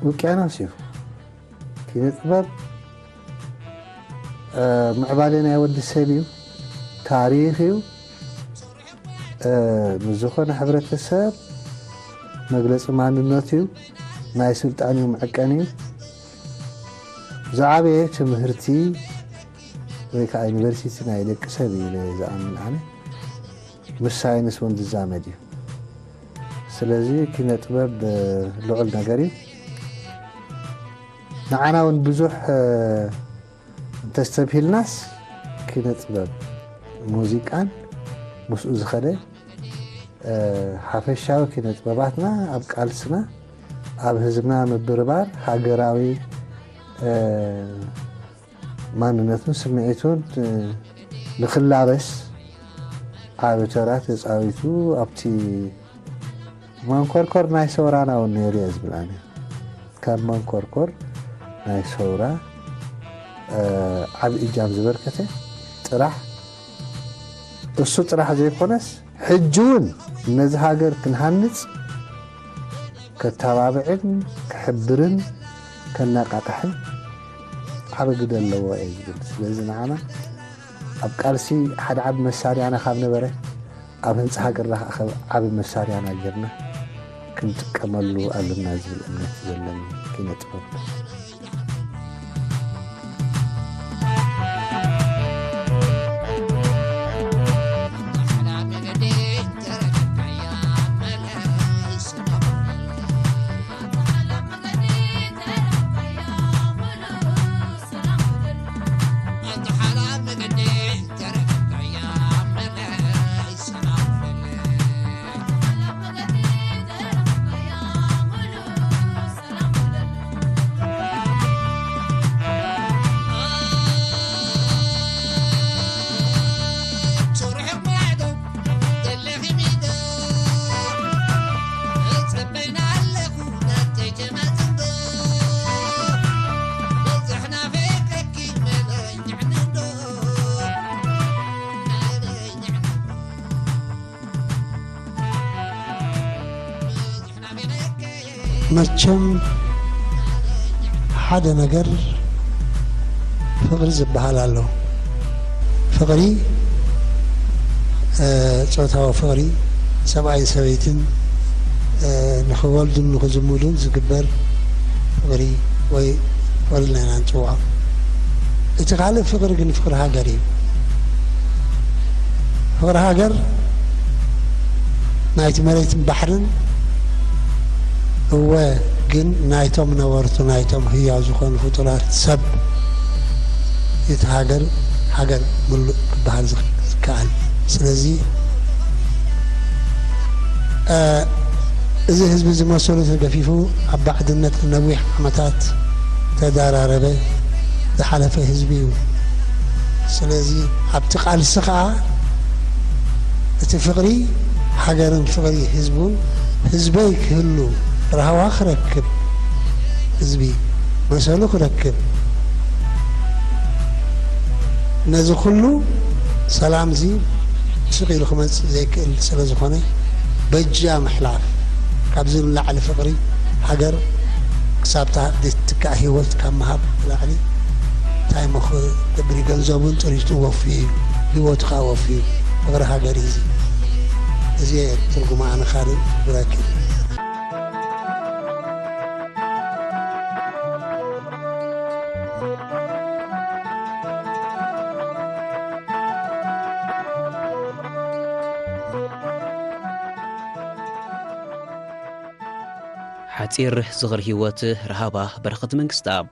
ውቅያኖስ እዩ። ኪነ ጥበብ ምዕባለ ናይ ወዲ ሰብ እዩ፣ ታሪኽ እዩ። ንዝኾነ ሕብረተሰብ መግለፂ ማንነት እዩ። ናይ ስልጣን እዩ፣ መዐቀኒ እዩ። ዝዓበየ ትምህርቲ ወይ ከዓ ዩኒቨርሲቲ ናይ ደቂ ሰብ እዩ ኢለ ዝኣምን ኣነ። ምስ ሳይንስ እውን ዝዛመድ እዩ። ስለዚ ኪነ ጥበብ ልዑል ነገር እዩ። ንዓና እውን ብዙሕ እንተስተብሂልናስ ኪነ ጥበብ ሙዚቃን ምስኡ ዝኸደ ሓፈሻዊ ኪነ ጥበባትና ኣብ ቃልስና ኣብ ህዝብና ምብርባር ሃገራዊ ማንነቱን ስምዒቱን ንክላበስ ዓቢ ተራ ተፃዊቱ ኣብቲ መንኮርኮር ናይ ሰውራና እውን ነይሩ እየ ዝብል ኣነ። ካብ መንኮርኮር ናይ ሰውራ ዓቢ እጃም ዝበርከተ ጥራሕ እሱ ጥራሕ ዘይኮነስ ሕጂ እውን ነዚ ሃገር ክንሃንፅ ከተባብዕን ክሕብርን ከነቃቅሕን ዓቢ ግደ ኣለዎ እየ ዝብል። ስለዚ ንዓና ኣብ ቃልሲ ሓደ ዓቢ መሳርያና ካብ ነበረ ኣብ ህንፃ ሃገርና ከዓ ዓቢ መሳርያና ጌርና ክንጥቀመሉ ኣለና ዝብል እምነት ዘለኒ ኪነ ጥበብ። መቸም ሓደ ነገር ፍቕሪ ዝበሃል ኣሎ። ፍቕሪ፣ እ፣ ጾታዊ ፍቕሪ፣ ሰብኣይን ሰበይትን፣ እ፣ ንኽወልዱን ንኽዝምዱን ዝግበር ፍቕሪ ወይ ፍቕሪ ኢልና ኢና ንጽውዖ። እቲ ካልእ ፍቕሪ ግን ፍቕሪ ሃገር እዩ። ፍቕሪ ሃገር ናይቲ መሬትን ባሕርን እወ፣ ግን ናይቶም ነበርቱ፣ ናይቶም ህያው ዝኾኑ ፍጡራት ሰብ፣ እቲ ሃገር፣ ሃገር ምሉእ ክበሃል ዝኽ-፣ ዝከኣል። ስለዚ፣ እ፣ እዚ ህዝቢ እዚ መሰሉ ተገፊፉ ኣብ ባዕድነት ነዊሕ ዓመታት ተደራረበ ዝሓለፈ ህዝቢ እዩ። ስለዚ ኣብቲ ቃልሲ ኸዓ እቲ ፍቕሪ ሃገርን ፍቕሪ ህዝቡን፣ ህዝበይ ክህሉ ራህዋ ክረክብ፣ ህዝቢ መሰሉ ክረክብ፣ ነዚ ኩሉ ሰላም እዚ ስቕ ኢሉ ክመጽእ ዘይክእል ስለ ዝኾነ፣ በጃ ምሕላፍ፣ ካብዚ ንላዕሊ ፍቕሪ ሃገር ክሳብ እታ ዘይትትካእ ህይወት ካብ ምሃብ ንላዕሊ እንታይ እሞ ክገብር እዩ? ገንዘቡን ጥሪቱ ወፍዩ እዩ፣ ህይወቱ ከዓ ወፍዩ። ፍቕሪ ሃገር እዩ እዚ። እዚ እየ ትርጉማ ኣነ፣ ካልእ ክብረኪ። ሓጺር ዝኽሪ ህይወት ረሃባ በረኸት መንግስተኣብ።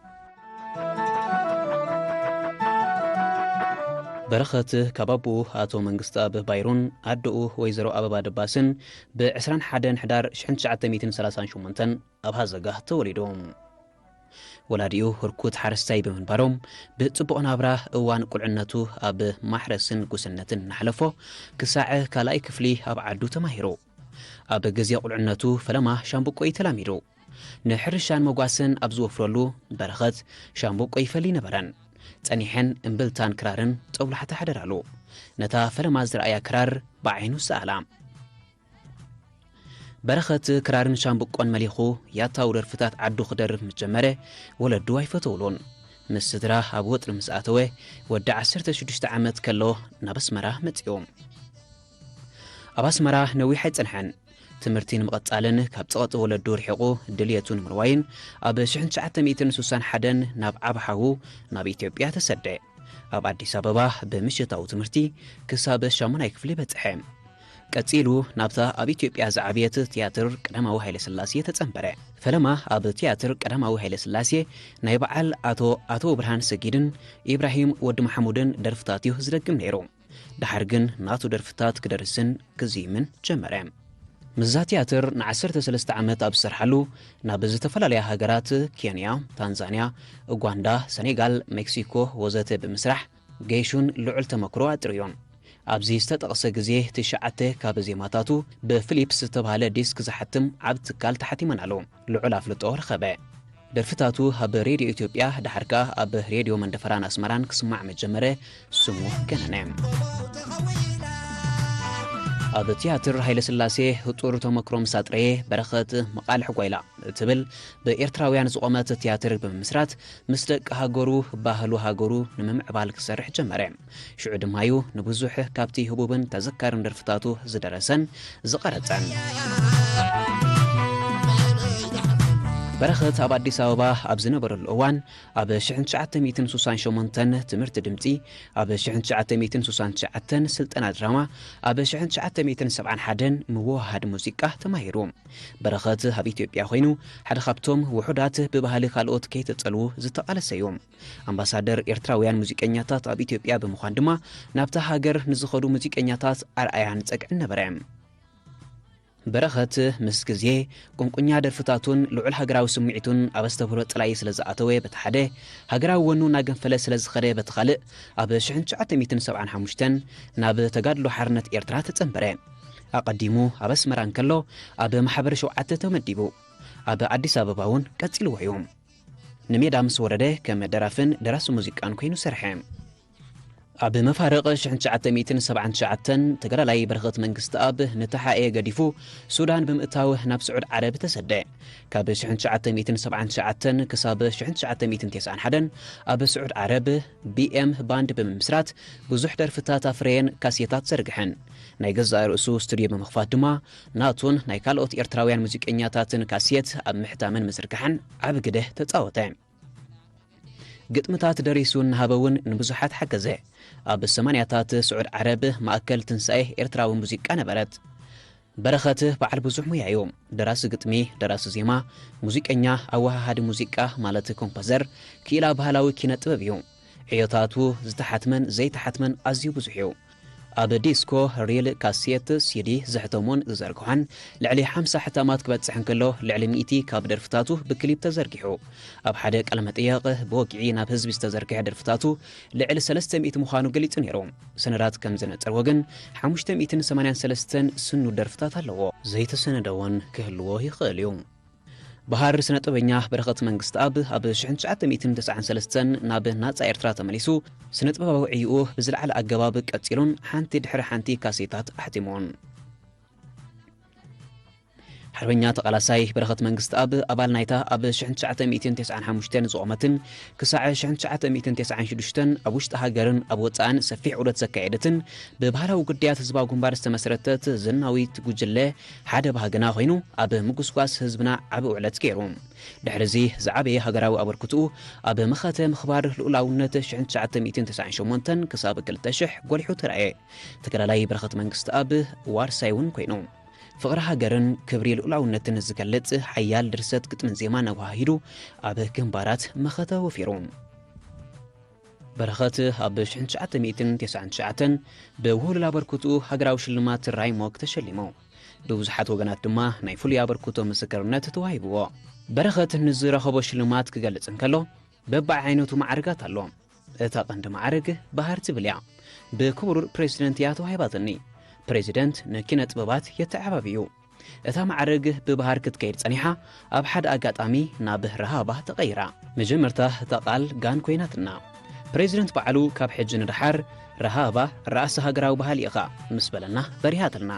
በረኸት ካብ ኣቦኡ ኣቶ መንግስተኣብ ባይሩን ኣደኡ ወይዘሮ ኣበባ ደባስን ብ ዕስራን ሓደን ሕዳር ሽሕን ትሽዓተ ሚእትን ሰላሳን ሸሞንተን ኣብ ሃዘጋ ተወሊዱ። ወላዲኡ ህርኩት ሓረስታይ ብምንባሮም፣ ብጽቡቕ ናብራ እዋን ቁልዕነቱ ኣብ ማሕረስን ጉስነትን እናሕለፎ፣ ክሳዕ ካልኣይ ክፍሊ ኣብ ዓዱ ተማሂሩ። ኣብ ግዜ ቁልዕነቱ ፈለማ ሻምብቆ እዩ ተላሚዱ። ንሕርሻን መጓሰን ኣብ ዝወፍረሉ በረኸት ሻምብቆ ይፈሊ ነበረን። ጸኒሐን እምብልታን ክራርን ጦብላሕታ ሓደራሉ። ነታ ፈለማ ዝረኣያ ክራር ብዓይኑ ሰኣላ። በረኸት ክራርን ሻምብቆን መሊኹ ያታዊ ደርፍታት ዓዱ ክደርፍ ምስ ጀመረ፣ ወለዱ ኣይፈተውሉን። ምስ ስድራ ኣብ ወጥሪ ምስ ኣተወ፣ ወዲ ዓሰርተ ሽዱሽተ ዓመት ከሎ ናብ ኣስመራ መጺኡ። ኣብ ኣስመራ ነዊሕ ኣይጸንሐን። ትምህርቲ ንምቕጻልን ካብ ጸቕጢ ወለዱ ርሒቑ ድልየቱ ንምርዋይን፣ ኣብ ሽሕን ትሽዓተ ሚእትን ስሳን ሓደን ናብ ዓቢ ሓዉ ናብ ኢትዮጵያ ተሰደ። ኣብ ኣዲስ ኣበባ ብምሽታዊ ትምህርቲ ክሳብ ሻሙናይ ክፍሊ በጽሐ። ቀጺሉ ናብታ ኣብ ኢትዮጵያ ዝዓበየት ትያትር ቀዳማዊ ሃይለስላሴ ተጸንበረ። ፈለማ ኣብ ትያትር ቀዳማዊ ሃይለስላሴ ናይ በዓል ኣቶ ኣቶ ብርሃን ሰጊድን ኢብራሂም ወዲ መሓሙድን ደርፍታት እዩ ዝደግም ነይሩ። ደሓር ግን ናቱ ደርፍታት ክደርስን ክዝይምን ጀመረ። ምስዛ ትያትር ንዓሰርተ ሰለስተ ዓመት ኣብ ዝሰርሓሉ፣ ናብ ዝተፈላለያ ሃገራት፣ ኬንያ፣ ታንዛንያ፣ ኡጋንዳ፣ ሰኔጋል፣ ሜክሲኮ ወዘተ ብምስራሕ፣ ገይሹን ልዑል ተመክሮ ኣጥርዩን። ኣብዚ ዝተጠቕሰ ግዜ፣ ትሽዓተ ካብ ዜማታቱ ብፊሊፕስ ዝተባህለ ዲስክ ዝሓትም ዓቢ ትካል ተሓቲመናሉ። ልዑል ኣፍልጦ ረኸበ። ደርፍታቱ ኣብ ሬድዮ ኢትዮጵያ፣ ደሓር ከኣ ኣብ ሬድዮ መንደፈራን ኣስመራን ክስማዕ መጀመረ፣ ስሙ ገነነ። ኣብ ትያትር ሃይለስላሴ ህጡር ተመክሮ ምስ ኣጥረየ፣ በረኸት መቓልሕ ጓይላ እትብል ብኤርትራውያን ዝቖመት ትያትር ብምምስራት፣ ምስ ደቂ ሃገሩ፣ ባህሉ ሃገሩ ንምምዕባል ክሰርሕ ጀመረ። ሽዑ ድማ እዩ ንብዙሕ ካብቲ ህቡብን ተዘካርን ደርፍታቱ ዝደረሰን ዝቐረጸን። በረኸት ኣብ ኣዲስ ኣበባ ኣብ ዝነበረሉ እዋን፣ ኣብ ሽሕን ትሽዓተ ሚእትን ስሳን ሸሞንተን ትምህርቲ ድምጺ፣ ኣብ ሽሕን ትሽዓተ ሚእትን ስሳን ትሽዓተን ስልጠና ድራማ፣ ኣብ ሽሕን ትሽዓተ ሚእትን ሰብዓን ሓደን ምውህሃድ ሙዚቃ ተማሂሩ። በረኸት ኣብ ኢትዮጵያ ኮይኑ፣ ሓደ ካብቶም ውሑዳት ብባህሊ ካልኦት ከይተጸልዉ ዝተቓለሰ እዩ። ኣምባሳደር ኤርትራውያን ሙዚቀኛታት ኣብ ኢትዮጵያ ብምዃን ድማ፣ ናብታ ሃገር ንዝኸዱ ሙዚቀኛታት ኣርኣያን ጸግዕን ነበረ። በረኸት ምስ ግዜ፣ ቁንቁኛ ደርፍታቱን ልዑል ሃገራዊ ስምዒቱን ኣብ ኣስተብህሎ ጽላኢ ስለ ዝኣተወ በቲ ሓደ፣ ሃገራዊ ወኑ እናገንፈለ ስለ ዝኸደ በቲ ካልእ፣ ኣብ ሽሕን ትሽዓተ ሚእትን ሰብዓን ሓሙሽተን ናብ ተጋድሎ ሓርነት ኤርትራ ተጸንበረ። ኣቐዲሙ ኣብ ኣስመራ እንከሎ፣ ኣብ ማሕበር ሸውዓተ ተመዲቡ፣ ኣብ ኣዲስ ኣበባ እውን ቀጺልዎ እዩ። ንሜዳ ምስ ወረደ፣ ከም ደራፍን ደራሲ ሙዚቃን ኮይኑ ሰርሐ። ኣብ መፋርቕ ሽሕን ትሽዓተ ሚእትን ሰብዓን ትሽዓተን፣ ተጋዳላይ በረኸት መንግስተኣብ ንተሓኤ ገዲፉ ሱዳን ብምእታው ናብ ስዑድ ዓረብ ተሰደ። ካብ ሽሕን ትሽዓተ ሚእትን ሰብዓን ትሽዓተን ክሳብ ሽሕን ትሽዓተ ሚእትን ተስዓን ሓደን ኣብ ስዑድ ዓረብ ቢ ኤም ባንድ ብምምስራት ብዙሕ ደርፍታት ኣፍረየን ካሴታት ዘርግሐን። ናይ ገዛእ ርእሱ ስቱድዮ ብምኽፋት ድማ ናቱን ናይ ካልኦት ኤርትራውያን ሙዚቀኛታትን ካሴት ኣብ ምሕታምን ምዝርጋሕን ዓቢ ግደ ተጻወተ። ግጥምታት ደሪሱ እናሃበ እውን ንብዙሓት ሓገዘ። ኣብ ሰማንያታት ስዑድ ዓረብ ማእከል ትንሳኤ ኤርትራዊ ሙዚቃ ነበረት። በረኸት በዓል ብዙሕ ሙያ እዩ። ደራሲ ግጥሚ፣ ደራሲ ዜማ፣ ሙዚቀኛ፣ ኣወሃሃዲ ሙዚቃ ማለት ኮምፖዘር፣ ክኢላ ባህላዊ ኪነ ጥበብ እዩ። ዕዮታቱ ዝተሓትመን ዘይተሓትመን ኣዝዩ ብዙሕ እዩ። ኣብ ዲስኮ፣ ሪል፣ ካሴት፣ ሲዲ ዘሕተሙን ዝዘርግሖን ልዕሊ ሓምሳ ሕታማት ክበጽሕ እንከሎ፣ ልዕሊ ሚእቲ ካብ ደርፍታቱ ብክሊፕ ተዘርጊሑ። ኣብ ሓደ ቃለ መጠየቕ፣ ብወግዒ ናብ ህዝቢ ዝተዘርግሐ ደርፍታቱ ልዕሊ ሰለስተ ሚእቲ ምዃኑ ገሊጹ ነይሩ። ሰነዳት ከም ዘነጸርዎ ግን፣ ሓሙሽተ ሚእትን ሰማንያን ሰለስተን ስኑድ ደርፍታት ኣለዎ። ዘይተሰነደ እውን ክህልዎ ይኽእል እዩ። በሃር ስነ ጥበበኛ በረኸት መንግስተኣብ ኣብ ሽሕን ትሽዓተ ሚእትን ተስዓን ሰለስተን ናብ ናጻ ኤርትራ ተመሊሱ፣ ስነ ጥበባዊ ዕይኡ ብዝለዓለ ኣገባብ ቀጺሉን ሓንቲ ድሕሪ ሓንቲ ካሴታት ኣሕቲሙን። ሓርበኛ ተቓላሳይ በረኸት መንግስተኣብ ኣባል ናይታ ኣብ ሽሕን ትሽዓተ ሚእትን ተስዓን ሓሙሽተን ዝቖመትን ክሳዕ ሽሕን ትሽዓተ ሚእትን ተስዓን ሽዱሽተን ኣብ ውሽጢ ሃገርን ኣብ ወጻእን ሰፊሕ ዑደት ዘካየደትን ብባህላዊ ጉዳያት ህዝባዊ ግንባር ዝተመስረተት ዝናዊት ጉጅለ ሓደ ባህግና ኮይኑ ኣብ ምጉስጓስ ህዝብና ዓቢ ውዕለት ገይሩ። ድሕሪ እዚ ዝዓበየ ሃገራዊ ኣበርክትኡ ኣብ መኸተ ምኽባር ልኡላውነት ሽሕን ትሽዓተ ሚእትን ተስዓን ሸሞንተን ክሳብ ክልተ ሽሕ ጎሊሑ ተራእየ። ተጋዳላይ በረኸት መንግስተኣብ ዋርሳይ እውን ኮይኑ፣ ፍቕሪ ሃገርን ክብሪ ልኡላውነትን ዝገልጽ ሓያል ድርሰት ግጥምን ዜማን ኣወሃሂዱ ኣብ ግንባራት መኸተ ወፊሩ። በረኸት ኣብ ሽሕን ትሽዓተ ሚእትን ተስዓን ትሽዓተን ብውህሉል ኣበርክትኡ ሃገራዊ ሽልማት ራይሞክ ተሸሊሙ። ብብዙሓት ወገናት ድማ ናይ ፍሉይ ኣበርክቶ ምስክርነት ተዋሂብዎ። በረኸት ንዝረኸቦ ሽልማት ክገልጽ እንከሎ፣ በብዓይነቱ ማዕርጋት ኣሎ። እታ ቀንዲ ማዕርግ በሃር ትብል እያ። ብክቡር ፕሬዚደንት እያ ተዋሂባትኒ። ፕሬዚደንት ንኪነ ጥበባት የተዓባቢ እዩ። እታ ማዕርግ ብበሃር ክትከይድ ጸኒሓ፣ ኣብ ሓደ ኣጋጣሚ ናብ ረሃባ ተቐይራ። መጀመርታ እታ ቃል ጋን ኮይናትና። ፕሬዚደንት ባዕሉ ካብ ሕጂ ንደሓር ረሃባ ራእሲ ሃገራዊ ባህሊ ኢኻ ምስ በለና በሪሃትልና።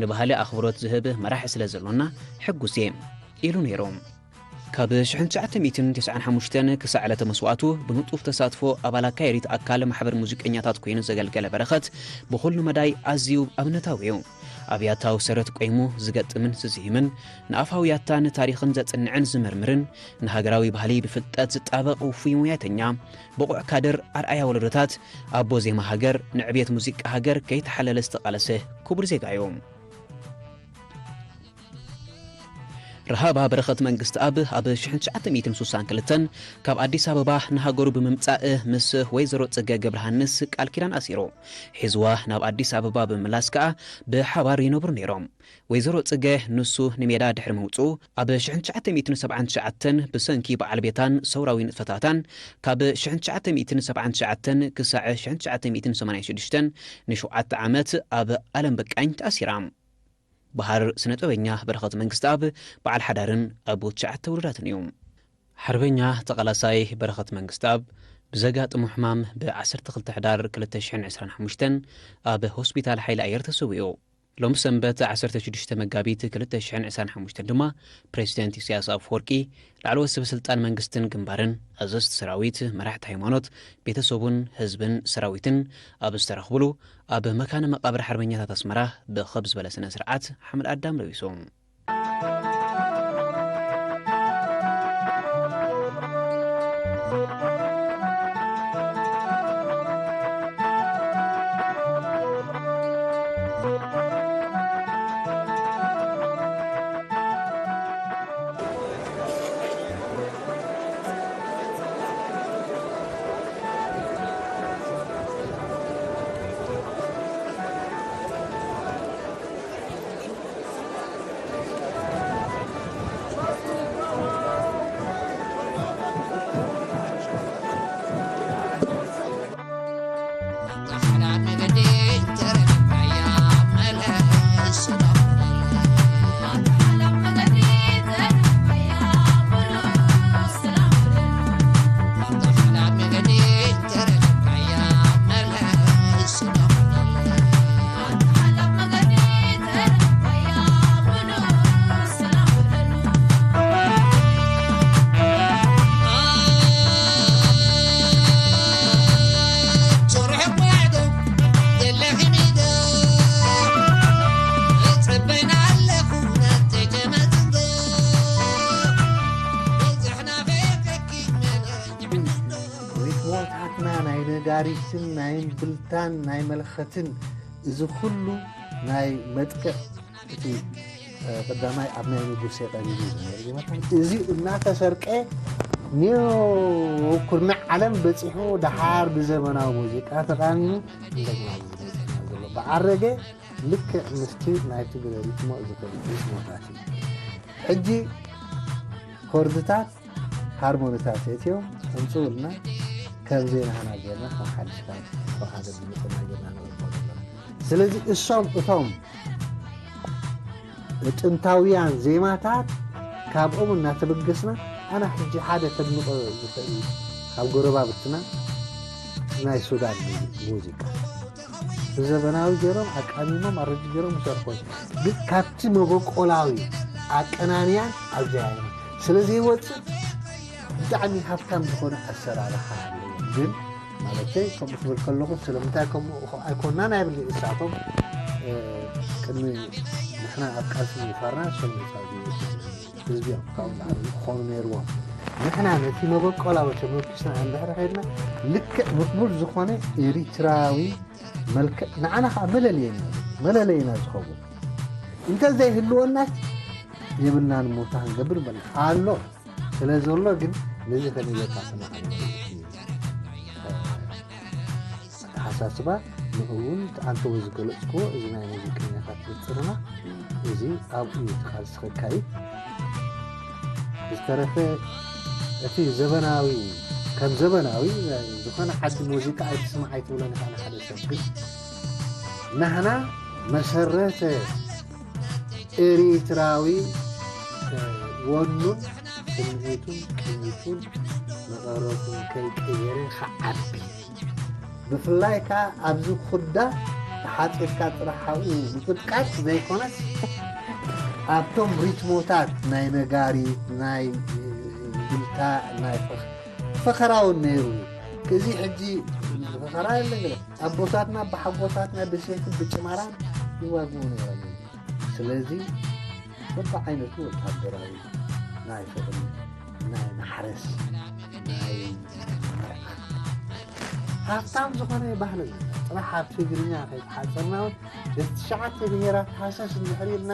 ንባህሊ ኣኽብሮት ዝህብ መራሒ ስለ ዘሎና ሕጉስ እየ ኢሉ ነይሩ። ካብ ሽሕን ትሽዓተ ሚእትን ተስዓን ሓሙሽተን ክሳዕ ዕለተ መስዋእቱ ብንጡፍ ተሳትፎ ኣባል ኣካየዲት ኣካል ማሕበር ሙዚቀኛታት ኮይኑ ዘገልገለ በረኸት ብኹሉ መዳይ ኣዝዩ ኣብነታዊ እዩ። ኣብ ያታው ሰረት ቆይሙ ዝገጥምን ዝዝሂምን፣ ንኣፋዊ ያታን ታሪኽን ዘጽንዕን ዝምርምርን፣ ንሃገራዊ ባህሊ ብፍልጠት ዝጣበቕ ውፉይ ሙያተኛ፣ ብቑዕ ካድር፣ ኣርኣያ ወለዶታት፣ ኣቦ ዜማ ሃገር፣ ንዕብየት ሙዚቃ ሃገር ከይተሓለለ ዝተቓለሰ ክቡር ዜጋ እዩ። ረሃባ በረኸት መንግስትኣብ ኣብ ሽሕን ትሽዓተ ሚእትን ስሳን ክልተን ካብ ኣዲስ ኣበባ ንሃገሩ ብምምጻእ ምስ ወይዘሮ ጽገ ገብረሃንስ ቃል ኪዳን ኣሲሩ። ሒዝዋ ናብ ኣዲስ ኣበባ ብምምላስ ከኣ ብሓባር ይነብሩ ነይሮም። ወይዘሮ ጽገ ንሱ ንሜዳ ድሕሪ ምውጽኡ፣ ኣብ ሽሕን ትሽዓተ ሚእትን ሰብዓን ትሽዓተን ብሰንኪ በዓል ቤታን ሰውራዊ ንጥፈታታን ካብ ሽሕን ትሽዓተ ሚእትን ሰብዓን ትሽዓተን ክሳዕ ሽሕን ትሽዓተ ሚእትን ሰማንያን ሽዱሽተን ንሸውዓተ ዓመት ኣብ ኣለም በቃኝ ተኣሲራ። በሃር ስነ ጥበበኛ በረኸት መንግስትኣብ በዓል ሓዳርን ኣቦ ትሽዓተ ውሉዳትን እዩ። ሓርበኛ ተቓላሳይ በረኸት መንግስትኣብ ብዘጋጥሞ ሕማም ብ ዓሰርተ ክልተ ሕዳር ክልተ ሽሕን ዕስራን ሓሙሽተን ኣብ ሆስፒታል ሓይሊ ኣየር ተሰዊኡ። ሎሚ ሰንበት ዓሰርተ ሽዱሽተ መጋቢት ክልተ ሽሕን ዕስራን ሓሙሽተን ድማ ፕሬዚደንት ኢሳያስ ኣፈወርቂ፣ ላዕለዎት ሰበ ስልጣን መንግስትን ግንባርን፣ ኣዘዝቲ ሰራዊት፣ መራሕቲ ሃይማኖት፣ ቤተሰቡን ህዝብን ሰራዊትን ኣብ ዝተረኽብሉ ኣብ መካነ መቃብር ሓርበኛታት ኣስመራ ብኽብ ዝበለ ስነ ስርዓት ሓመድ ኣዳም ለቢሱ። ሪትሞታትና ናይ ነጋሪትን ናይ እምብልታን ናይ መለኸትን፣ እዚ ኩሉ ናይ መጥቅዕ እቲ፣ እ፣ ቀዳማይ ኣብ ናይ ንጉሴ ቀቢሉ ዝነበረ ዜማታት፣ እዚ እናተሰርቀ ኔው ኩርናዕ ዓለም በጺሑ፣ ደሓር ብዘመናዊ ሙዚቃ ተቓኒኑ እንደገና ዝመጽእ ዘሎ። ብዓረገ ልክዕ ምስቲ ናይ ትግረ ሪትሞ ዝኸይድ ሪትሞታት እዩ። ሕጂ ኮርድታት ሃርሞኒታት የእትዮም ከምጽኡልና፣ ከም ዜናህና ጌርና፣ ከም ሓድሽታት፣ ከም ሓደ ድምፅና ጌርና ንቕርቦ ዘለና። ስለዚ እሶም እቶም ጥንታውያን ዜማታት ካብኦም እናተበገስና፣ ኣና ሕጂ ሓደ ከድንቆ ዝኽእል ካብ ጎረባብትና ናይ ሱዳን ሙዚ-፣ ሙዚቃ ብዘበናዊ ገይሮም ኣቃሚሞም ኣረጅ ገይሮም ይሰርሑ። ግን ካብቲ መበቆላዊ ኣቀናንያን ኣብዚኣ ኢና ስለ ዘይወፅእ ብጣዕሚ ሃብታም ዝኾነ ኣሰራርሓ ኣለዎ። ግን ማለተይ ከምኡ ክብል ከለኹ ስለምንታይ ከምኡ ኣይኮናን ኣይብል። እሳቶም፣ እ፣ ቅድሚ ንሕና ኣብ ቃልሲ ምውፋርና እሶም ነፃ ዝወፁ ህዝቢ እዮም። ካብኡ ንላዕሊ ክኾኑ ነይርዎም። ንሕና ነቲ መበቆላዊ ተመርኪስና እንድሕር ኸይድና ልክዕ ምቕቡል ዝኾነ ኤሪትራዊ መልክዕ ንዓና ኸዓ መለለየና፣ መለለየና ዝኸውን። እንተዘይህልወናስ የብልናን እሞ እንታይ ክንገብር በልና። ኣሎ ስለ ዘሎ ግን ነዚ ከነየካፍና ኣተሓሳስባ ንእውን ኣንተ ዝገለጽክዎ እዚ ናይ ሙዚቀኛታት ውጥርና እዚ ኣብኡ እዩ እቲ ቃልሲ ከካይድ። ዝተረፈ እቲ ዘበናዊ ከም ዘበናዊ ዝኾነ ዓዲ ሙዚቃ ኣይትስማዕ ኣይትብሎን ኢኻ ንሓደ ሰብ። ግን ናህና መሰረተ ኤሪትራዊ ወኑን ስምዒቱን ቅኝቱን መቐረቱን ከይቀየረ ክዓቢ ብፍላይ ከኣ ኣብዚ ኩዳ ተሓጺርካ ጥራሕ ኣብኡ ምጥቃስ ዘይኮነስ ኣብቶም ሪትሞታት ናይ ነጋሪት፣ ናይ እምብልታ፣ ናይ ፈኽ-፣ ፈኸራ እውን ነይሩ እዩ። እዚ ሕጂ ፈኸራ የለን ገለ። ኣቦታትና ብሓጎታትና ብሴፍን ብጭማራን ይዋግኡ ነይሮም። ስለዚ በብዓይነቱ ወታደራዊ፣ ናይ ፍቕሪ፣ ናይ ማሕረስ፣ ናይ መርዓ፣ ሃብታም ዝኾነ ባህሊ፣ ጥራሕ ኣብ ትግርኛ ከይተሓጸርና እውን፣ በቲ ትሽዓተ ብሄራት ሃሰስ እንድሕር ኢልና፣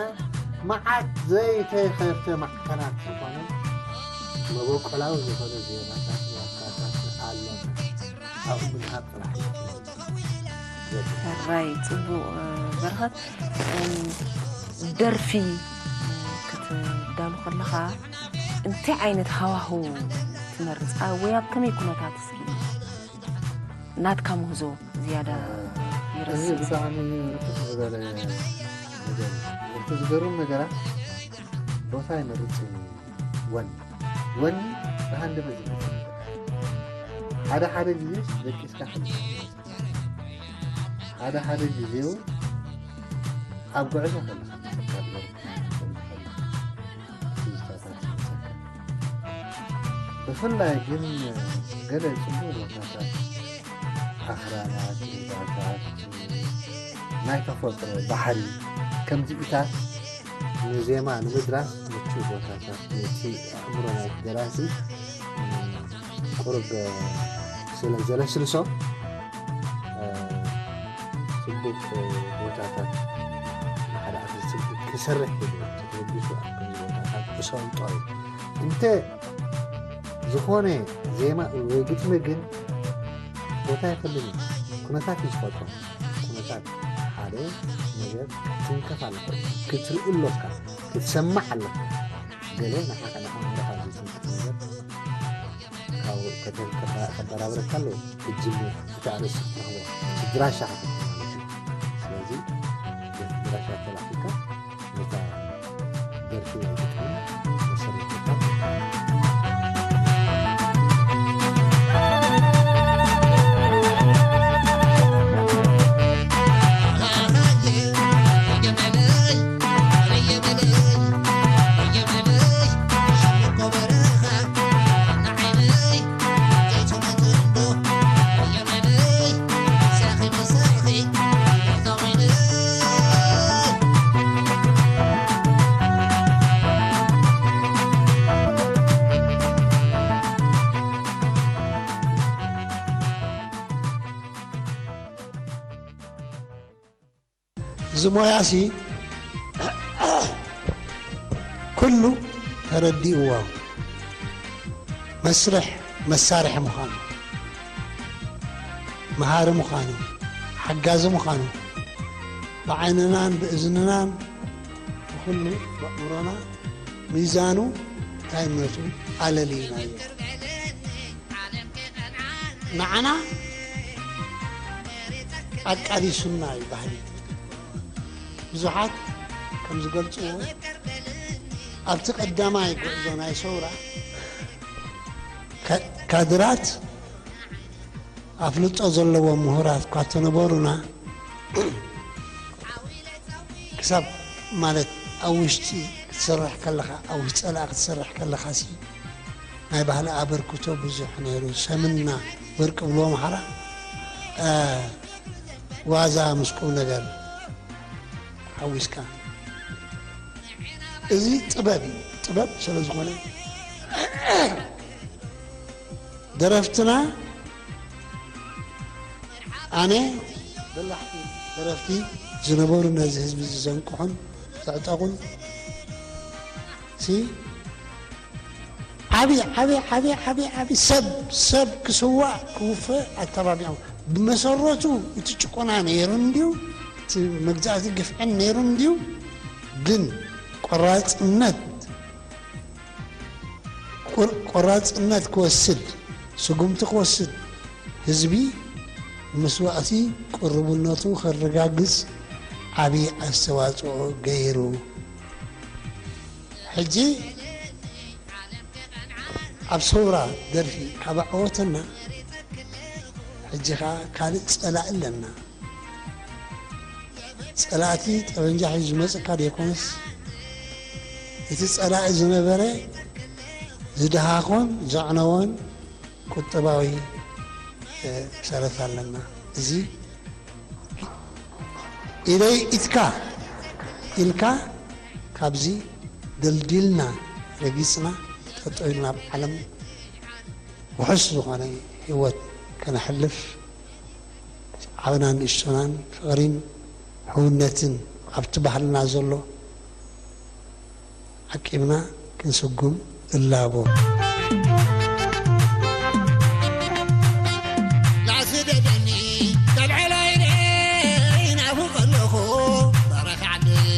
መዓት ዘይተኸፍተ ማዕከናት ዝኾነ መበቆላዊ ዝኾነ ዜማታት፣ ዋርሳታት ኣለና። ኣብኡ ምንሃብ ጥራሕ እዩ። ሕራይ ጽቡቕ፣ በረኸት። እም፣ ደርፊ ክትዳሉ ከለኻ እንታይ ዓይነት ሃዋህው ትመርጽ? ኣ-፣ ወይ ኣብ ከመይ ኩነታት እስኪ ናትካ ምህዞ ዝያዳ እዚ ይረስዕ? ብጣዕሚ ርክብ ዝበለ ነገር እዩ። እቲ ዝገርም ነገራት ቦታ ይመርጽ እዩ። ወኒ፣ ወኒ ብሃንደበት ዝመጽእ ነገር። ሓደ ሓደ ግዜ ደቂስካ ከም ሓደ ሓደ ግዜ እውን ኣብ ጉዕዞ ከለኻ ትዝከር ትዝታታት ይመጸካ። ብፍላይ ግን ገለ ጽቡቕ ቦታታት፣ ኣኽራናት፣ ሩባታት፣ ናይ ተፈጥሮ ባሕሪ፣ ከምዚኢታት ንዜማ ንምድራስ ምቹእ ቦታታት፣ ነቲ ኣእምሮ ናይቲ ደራሲ ቁሩብ ስለ ዘለስልሶ፣ ጽቡቕ ቦታታት ንሓደ ኣርቲስት ጽቡቕ ክሰርሕ ይኽእል እዩ። ተተበጊሱ ኣብ ከምዚ ቦታታት ክሰልጦ እዩ። እንተ ዝኾነ ዜማ ወይ ግጥሚ ግን ቦታ ኣይፈልጥን እዩ። ኩነታት እዩ ዝፈጥሮ። ኩነታት ሓደ ነገር ክትንከፍ ኣለካ፣ ክትርኢ ኣሎካ፣ ክትሰማዕ ኣለካ። ገለ ንዓኻ ንኣእምሮኻ ዝትንክፍ ነገር ካብ ከተ-፣ ከባ-፣ ከበራብረካ ኣለዎ። ክትጅምር እቲ ኣርእስቲ ክትረኽቦ፣ እቲ ድራሻ ክትረኽቦ ማለት እዩ። ስለዚ በቲ ድራሻ ተላዒልካ ነታ ደርፊ ወይ ግጥሚ መሰረት ገይርካ እዚ ሞያሲ ኩሉ ተረዲእዎ መስርሕ መሳርሒ ምዃኑ፣ መሃሪ ምዃኑ፣ ሓጋዚ ምዃኑ ብዓይንናን ብእዝንናን ብኹሉ ብኣእምሮና ሚዛኑ ታይነቱ ኣለልይናዮ። ንዓና ኣቃሊሱና እዩ ባህሊ። ብዙሓት ከም ዝገልጽዎ ኣብቲ ቀዳማይ ጉዕዞ ናይ ሰውራ ካ-፣ ካድራት ኣፍልጦ ዘለዎም ምሁራት እኳ ተነበሩና፣ ክሳብ ማለት ኣብ ውሽጢ ክትሰርሕ ከለኻ፣ ኣብ ውሽጢ ጸላኢ ክትሰርሕ ከለኻ ሲ ናይ ባህሊ ኣበርክቶ ብዙሕ ነይሩ። ሰምና ወርቂ ብልዎ ኣምሓራ፣ እ፣ ዋዛ ምስ ቁም ነገር ሓዊስካ። እዚ ጥበብ እዩ። ጥበብ ስለ ዝኾነ ደረፍትና ኣነ በላሕቲ ደረፍቲ ዝነበሩ ነዚ ህዝቢ ዝዘንቅሑን ዘዕጠቑን ሲ ዓቢ፣ ዓቢ፣ ዓቢ፣ ዓቢ፣ ዓቢ ሰብ፣ ሰብ ክስዋእ ክውፈ ኣተባቢዖም። ብመሰረቱ እቲ ጭቆና ነይሩ እንድዩ፣ እቲ መግዛእቲ ግፍዕን ነይሩ እንድዩ፣ ግን ቆራጽነት፣ ቆር-፣ ቆራጽነት ክወስድ፣ ስጉምቲ ክወስድ፣ ህዝቢ መስዋእቲ ቅሩብነቱ ከረጋግጽ ዓቢ ኣስተዋጽኦ ገይሩ። ሕጂ ኣብ ሰውራ ደርፊ ካብ ኣዕወተና፣ ሕጂ ኸኣ ካልእ ጸላኢ ኣለና። ጸላእቲ ጠበንጃ ሒዙ ዝመጽእ እኳ ደይኮነስ፣ እቲ ጸላኢ ዝነበረ ዝደሃኾን ዘዕነዎን ቁጠባዊ፣ እ፣ ሰረት ኣለና። እዚ ኢደይ ኢድካ ኢልካ ካብዚ ደልዲልና ረጊጽና ጠጠው ኢልና ኣብ ዓለም ውሑስ ዝኾነ ህይወት ከነሕልፍ ዓብናን ንእሽቶናን ፍቕሪን ሕውነትን ኣብቲ ባህልና ዘሎ ዓቂብና ክንስጉም እላቦ። ላስደደኒ ተልዕላይነ ይናፍቕ ኣለኹ በረኻ ዓደይ።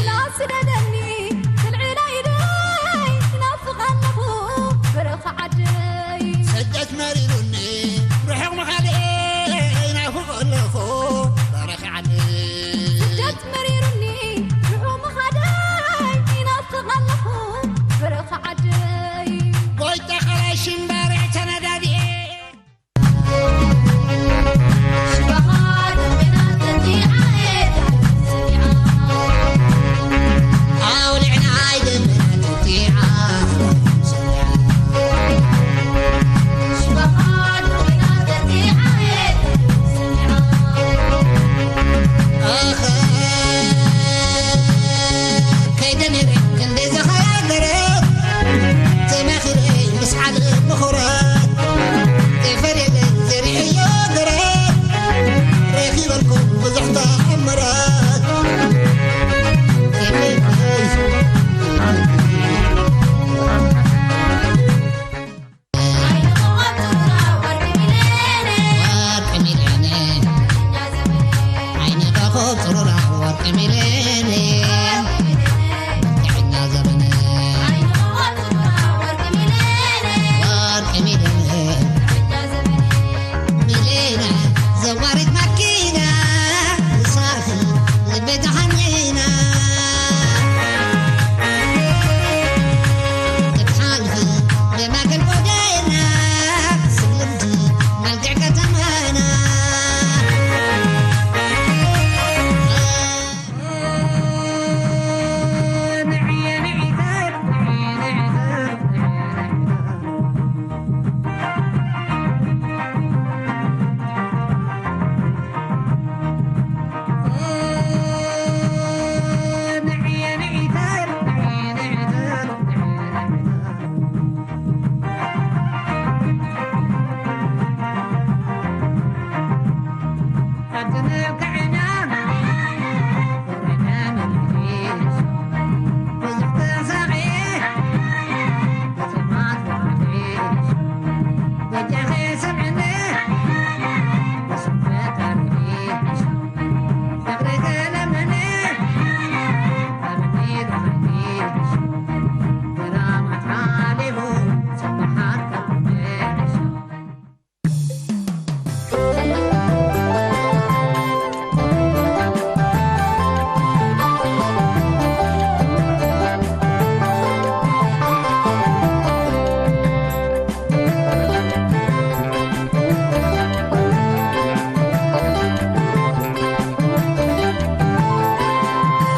ላስደደኒ ተልዕላይነ ይናፍቕ ኣለኹ በረኻ ዓደይ። ስደት መሪሩኒ ርሑቕ ምኻደይ ይናፍቕ ኣለኹ በረኻ ዓደይ። ስደት መሪሩኒ ርሑቕ ምኻደይ ይናፍቕ ኣለኹ በረኻ ዓደይ። ጎይታ ኸላሽን ባርዕ ተነዳድየ።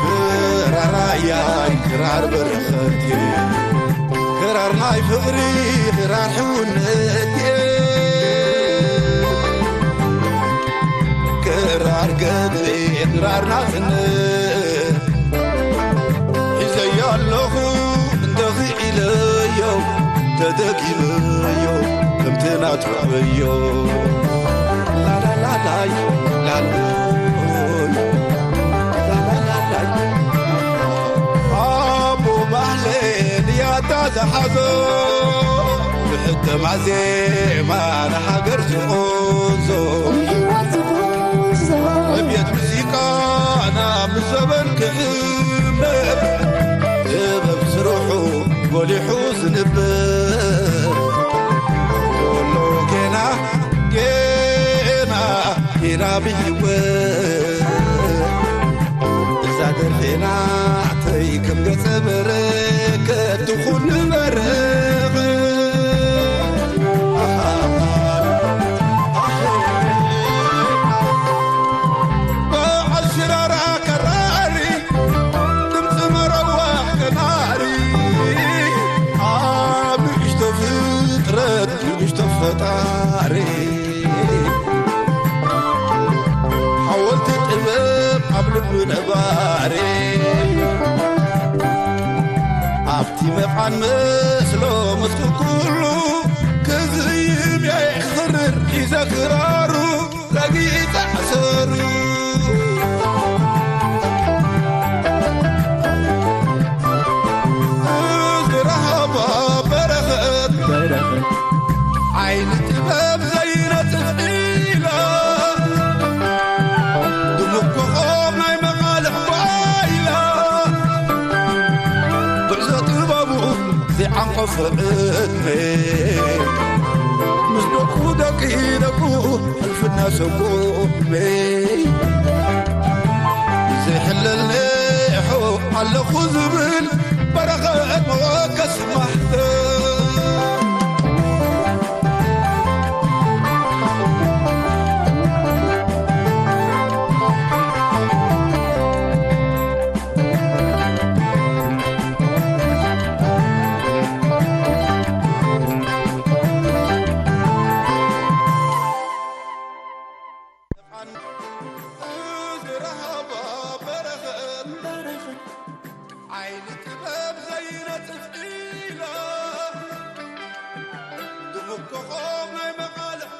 ክራር ራእያይ፣ ክራር በረኸት፣ ክራር ናይ ፍቕሪ፣ ክራር ሕውነት፣ ክራር ገብሬ፣ ክራር ናጽነት። ሒዘዮ ኣለኹ እንተ ኽኢለዮ፣ ተደጊመዮ ከምቲ ናትዕዮ። ላላላላይ፣ ላሎይ፣ ላላላላይ። ኣቦ ባህሌ ንያታ ዝሓዞ፣ ብሕተማ ዜማ ንሃገር ዝቖዞ። ንህይወት ዝቑዞ። ዕብየት ሙዚቃና ምስ ዘበን ክዕምር፣ ጥበብ ስርሑ ጎሊሑ ዝንብር። ወሎ ጌና፣ ጌና፣ ጌና ብህይወት እዛ ደርፌ ናተይ ከም ገጸ በረከት ትኹን ንበርኽ። ኣሃ፣ ኣሃ። ኣንመስሎ ምስ ኩሉ ክዝይም የኽርር ይዘክራሩ ረጊጸ ኣሰሩ። ዝረሃባ በረኸት ዓይኒ ጥበብ ዘይነጽፍ ኢላ ድሙቕ ኮኾብ ናይ መቓልሕ ጓይላ። ጉዕዞ ጥበቡ ዘይዓንቆፍ ዕድመ ምስ ደቁ ደቂ ደቁ ሕልፍና ሰጎሜ ዘይሕለል ኔሖ ኣለኹ ዝብል በረኸት መወከስ ማሕተም። ዝረሃባ በረኸት ዓይኒ ጥበብ ዘይነጽፍ ኢላ ድሙቕ ኮኾብ ናይ መቓልሕ